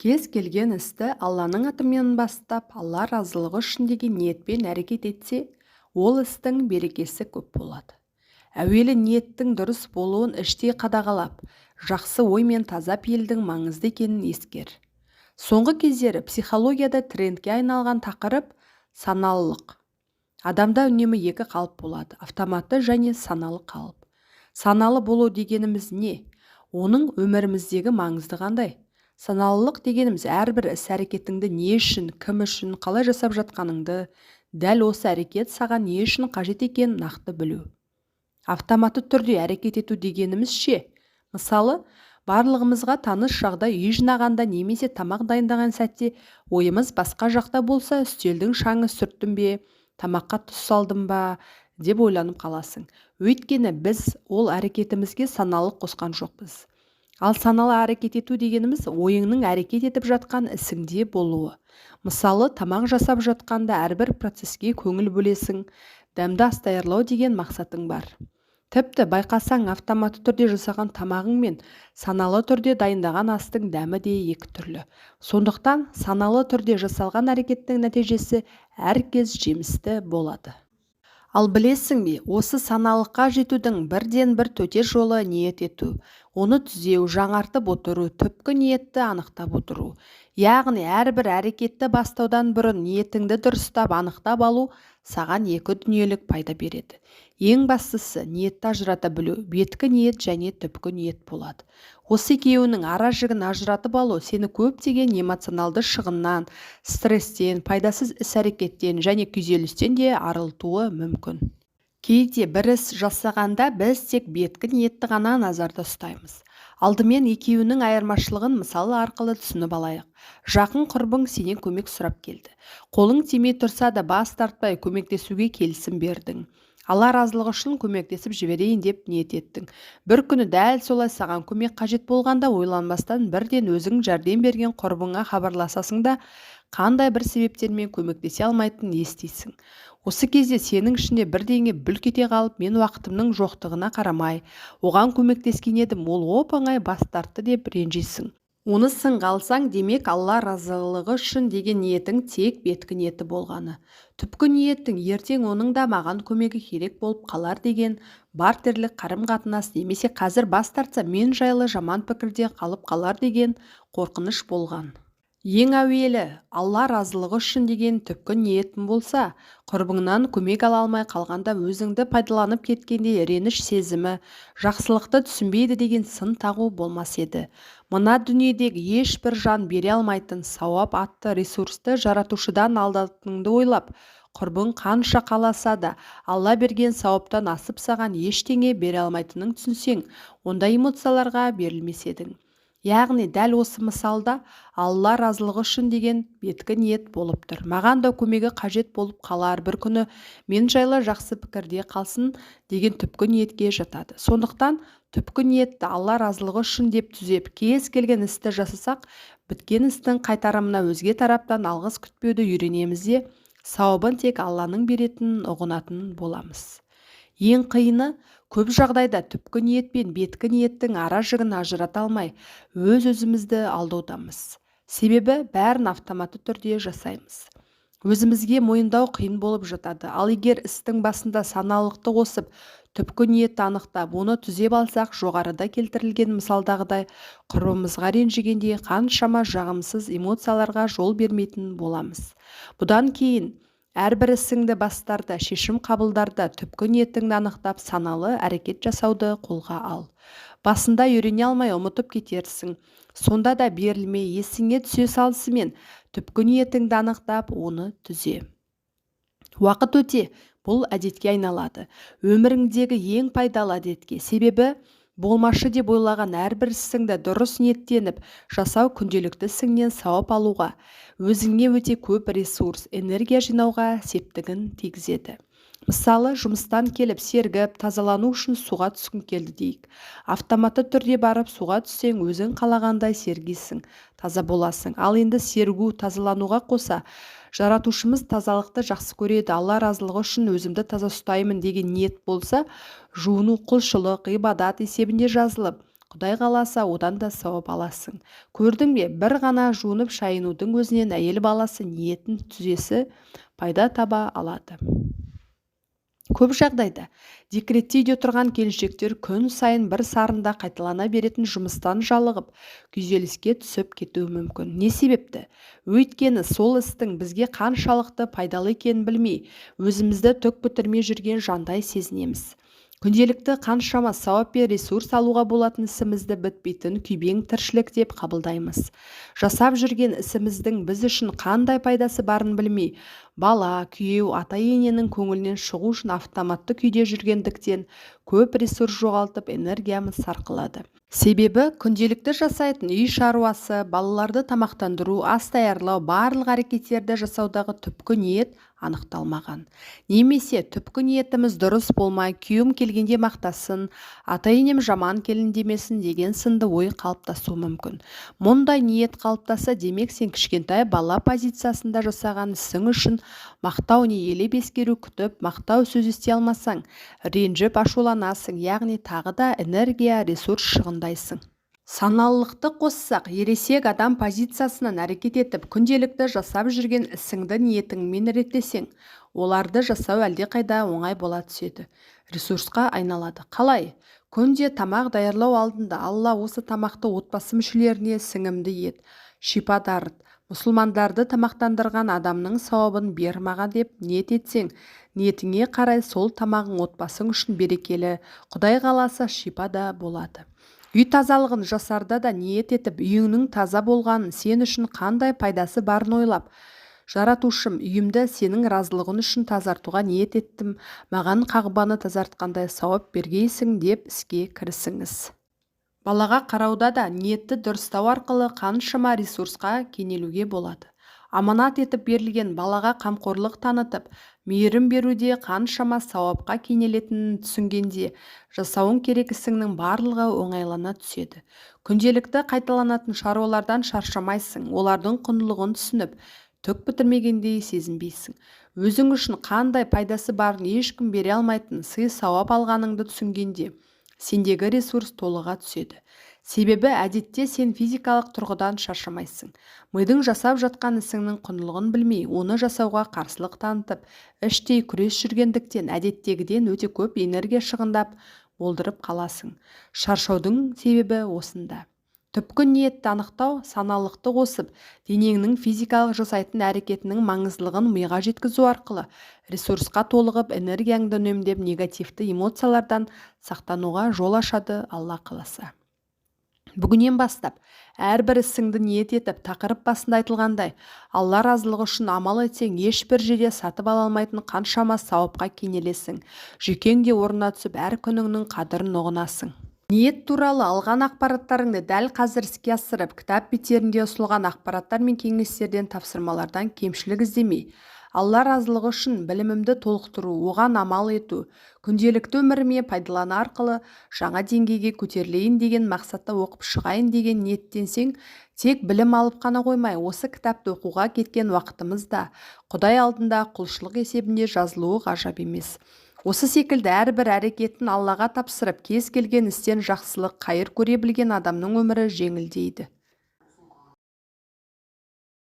Кез келген істі Алланың атымен бастап, Алла разылығы үшін деген ниетпен әрекет етсе, ол істің берекесі көп болады. Әуелі ниеттің дұрыс болуын іштей қадағалап, жақсы ой мен таза пейілдің маңызды екенін ескер. Соңғы кездері психологияда трендке айналған тақырып – саналылық. Адамда үнемі екі қалып болады: автоматты және саналы қалып. Саналы болу дегеніміз не? Оның өміріміздегі маңызы қандай? Саналылық дегеніміз – әрбір іс-әрекетіңді не үшін, кім үшін, қалай жасап жатқаныңды, дәл осы әрекет саған не үшін қажет екенін нақты білу. Автоматты түрде әрекет ету дегеніміз ше? Мысалы, барлығымызға таныс жағдай: үй жинағанда немесе тамақ дайындаған сәтте ойымыз басқа жақта болса, үстелдің шаңын сүрттім бе, тамаққа тұз салдым ба деп ойланып қаласың. Өйткені біз ол әрекетімізге саналылық қосқан жоқпыз. Ал саналы әрекет ету дегеніміз – ойыңның әрекет етіп жатқан ісіңде болуы. Мысалы, тамақ жасап жатқанда әрбір процеске көңіл бөлесің, дәмді ас даярлау деген мақсатың бар. Тіпті байқасаң, автоматты түрде жасаған тамағың мен саналы түрде дайындаған астың дәмі де екі түрлі. Сондықтан саналы түрде жасалған әрекеттің нәтижесі әркез жемісті болады. Ал білесің бе, осы саналылыққа жетудің бірден-бір төте жолы – ниет ету, оны түзеу, жаңартып отыру, түпкі ниетті анықтап отыру. Яғни әрбір әрекетті бастаудан бұрын ниетіңді дұрыстап анықтап алу саған екі дүниелік пайда береді. Ең бастысы, ниетті ажырата білу: беткі ниет және түпкі ниет болады. Осы екеуінің ара жігін ажыратып алу сені көптеген эмоционалды шығыннан, стресстен, пайдасыз іс-әрекеттен және күйзелістен де арылтуы мүмкін. Кейде бір іс жасағанда біз тек беткі ниетті ғана назарда ұстаймыз. Алдымен екеуінің айырмашылығын мысал арқылы түсініп алайық. Жақын құрбың сенен көмек сұрап келді. Қолың тимей тұрса да, бас тартпай көмектесуге келісім бердің. Алла разылығы үшін көмектесіп жіберейін деп ниет еттің. Бір күні дәл солай саған көмек қажет болғанда, ойланбастан бірден өзің жәрдем берген құрбыңа хабарласасың да, қандай бір себептермен көмектесе алмайтынын естисің. Осы кезде сенің ішінде бірдеңе бүлк ете қалып, мен уақытымның жоқтығына қарамай оған көмектескен едім, ол оп-оңай бас тартты деп ренжисің. Оны сынға алсаң, демек, Алла разылығы үшін деген ниетің тек беткі ниеті болғаны. Түпкі ниетің ертең оның да маған көмегі керек болып қалар деген бартерлік қарым-қатынас немесе қазір бас тартса, мен жайлы жаман пікірде қалып қалар деген қорқыныш болған. Ең әуелі Алла разылығы үшін деген түпкі ниетің болса, құрбыңнан көмек ала алмай қалғанда өзіңді пайдаланып кеткендей реніш сезімі, жақсылықты түсінбейді деген сын тағу болмас еді. Мына дүниедегі ешбір жан бере алмайтын сауап атты ресурсты жаратушыдан алатыныңды ойлап, құрбың қанша қаласа да, Алла берген сауаптан асып саған ештеңе бере алмайтынын түсінсең, ондай эмоцияларға берілмес едің. Яғни дәл осы мысалда Алла разылығы үшін деген беткі ниет болып тұр. Маған да көмегі қажет болып қалар бір күні, мен жайлы жақсы пікірде қалсын деген түпкі ниетке жатады. Сондықтан түпкі ниетті Алла разылығы үшін деп түзеп, кез келген істі жасасақ, біткен істің қайтарымына өзге тараптан алғыс күтпеуді үйренеміз де, сауабын тек Алланың беретінін ұғынатын боламыз. Ең қиыны – көп жағдайда түпкі ниет пен беткі ниеттің ара жігін ажырата алмай, өз-өзімізді алдаудамыз. Себебі бәрін автоматты түрде жасаймыз. Өзімізге мойындау қиын болып жатады. Ал егер істің басында саналылықты қосып, түпкі ниетті анықтап, оны түзеп алсақ, жоғарыда келтірілген мысалдағыдай құрбымызға ренжігендей қаншама жағымсыз эмоцияларға жол бермейтін боламыз. Бұдан кейін әрбір ісіңді бастарда, шешім қабылдарда түпкі ниетіңді анықтап, саналы әрекет жасауды қолға ал. Басында үйрене алмай, ұмытып кетерсің. Сонда да берілме, есіңе түсе салысымен түпкі ниетіңді анықтап, оны түзе. Уақыт өте бұл әдетке айналады. Өміріңдегі ең пайдалы әдетке. Себебі болмашы деп ойлаған әрбір ісіңді дұрыс ниеттеніп жасау күнделікті ісіңнен сауап алуға, өзіңе өте көп ресурс, энергия жинауға септігін тигізеді. Мысалы, жұмыстан келіп, сергіп, тазалану үшін суға түскің келді дейік. Автоматты түрде барып суға түссең, өзің қалағандай сергисің, таза боласың. Ал енді сергу, тазалануға қоса, жаратушымыз тазалықты жақсы көреді, Алла разылығы үшін өзімді таза ұстаймын деген ниет болса, жуыну құлшылық, ғибадат есебінде жазылып, Құдай қаласа, одан да сауап аласың. Көрдің бе, бір ғана жуынып шайынудың өзінен әйел баласы ниетін түзесе, пайда таба алады. Көп жағдайда декретте үйде тұрған келіншектер күн сайын бір сарында қайталана беретін жұмыстан жалығып, күйзеліске түсіп кетуі мүмкін. Не себепті? Өйткені сол істің бізге қаншалықты пайдалы екенін білмей, өзімізді түк бітірмей жүрген жандай сезінеміз. Күнделікті қаншама сауап пен ресурс алуға болатын ісімізді бітпейтін күйбең тіршілік деп қабылдаймыз. Жасап жүрген ісіміздің біз үшін қандай пайдасы барын білмей, бала, күйеу, ата-ененің көңілінен шығу үшін автоматты күйде жүргендіктен көп ресурс жоғалтып, энергиямыз сарқылады. Себебі күнделікті жасайтын үй шаруасы, балаларды тамақтандыру, ас даярлау, барлық әрекеттерді жасаудағы түпкі ниет анықталмаған. Немесе түпкі ниетіміз дұрыс болмай, күйеуім келгенде мақтасын, ата-енем жаман келін демесін деген сынды ой қалыптасуы мүмкін. Мұндай ниет қалыптасса, демек сен кішкентай бала позициясында жасаған ісің үшін мақтау не елеп ескеру күтіп, мақтау сөз ести алмасаң, ренжіп ашуланасың, яғни тағы да энергия, ресурс шығындайсың. Саналылықты қоссақ, ересек адам позициясынан әрекет етіп, күнделікті жасап жүрген ісіңді ниетіңмен реттесең, оларды жасау әлдеқайда оңай бола түседі, ресурсқа айналады. Қалай? Күнде тамақ даярлау алдында Алла, осы тамақты отбасы мүшелеріне сіңімді ет, шипа дарыт, мұсылмандарды тамақтандырған адамның сауабын бер маған деп ниет етсең, ниетіңе қарай сол тамағың отбасың үшін берекелі, Құдай қаласа, шипа да болады. Үй тазалығын жасарда да ниет етіп, үйіңнің таза болғанын сен үшін қандай пайдасы барын ойлап, жаратушым, үйімді сенің разылығың үшін тазартуға ниет еттім, маған Қағбаны тазартқандай сауап бергейсің деп іске кірісіңіз. Балаға қарауда да ниетті дұрыстау арқылы қаншама ресурсқа кенелуге болады. Аманат етіп берілген балаға қамқорлық танытып, мейірім беруде қаншама сауапқа кенелетінін түсінгенде, жасауың керек ісіңнің барлығы оңайлана түседі. Күнделікті қайталанатын шаруалардан шаршамайсың, олардың құндылығын түсініп, түк бітірмегендей сезінбейсің. Өзің үшін қандай пайдасы барын ешкім бере алмайтын сый-сауап алғаныңды түсінгенде, сендегі ресурс толыға түседі. Себебі әдетте сен физикалық тұрғыдан шаршамайсың. Мидың жасап жатқан ісіңнің құндылығын білмей, оны жасауға қарсылық танытып, іштей күрес жүргендіктен әдеттегіден өте көп энергия шығындап, болдырып қаласың. Шаршаудың себебі осында. Түпкі ниетті анықтау, саналықты қосып, денеңнің физикалық жасайтын әрекетінің маңыздылығын миға жеткізу арқылы ресурсқа толығып, энергияңды үнемдеп, негативті эмоциялардан сақтануға жол ашады, Алла қаласа. Бүгіннен бастап әрбір ісіңді ниет етіп, тақырып басында айтылғандай, Алла разылығы үшін амал етсең, ешбір жерде сатып ала алмайтын қаншама сауапқа кенелесің. Жүйкең де орнына түсіп, әр күніңнің қадірін ұғынасың. Ниет туралы алған ақпараттарыңды дәл қазір іске асырып, кітап беттерінде ұсынылған ақпараттар мен кеңестерден, тапсырмалардан кемшілік іздемей, Алла разылығы үшін білімімді толықтыру, оған амал ету, күнделікті өміріме пайдалану арқылы жаңа деңгейге көтерілейін деген мақсатта оқып шығайын деген ниеттенсең, тек білім алып қана қоймай, осы кітапты оқуға кеткен уақытымыз да Құдай алдында құлшылық есебінде жазылуы ғажап емес. Осы секілді әрбір әрекетін Аллаға тапсырып, кез келген істен жақсылық, қайыр көре білген адамның өмірі жеңілдейді.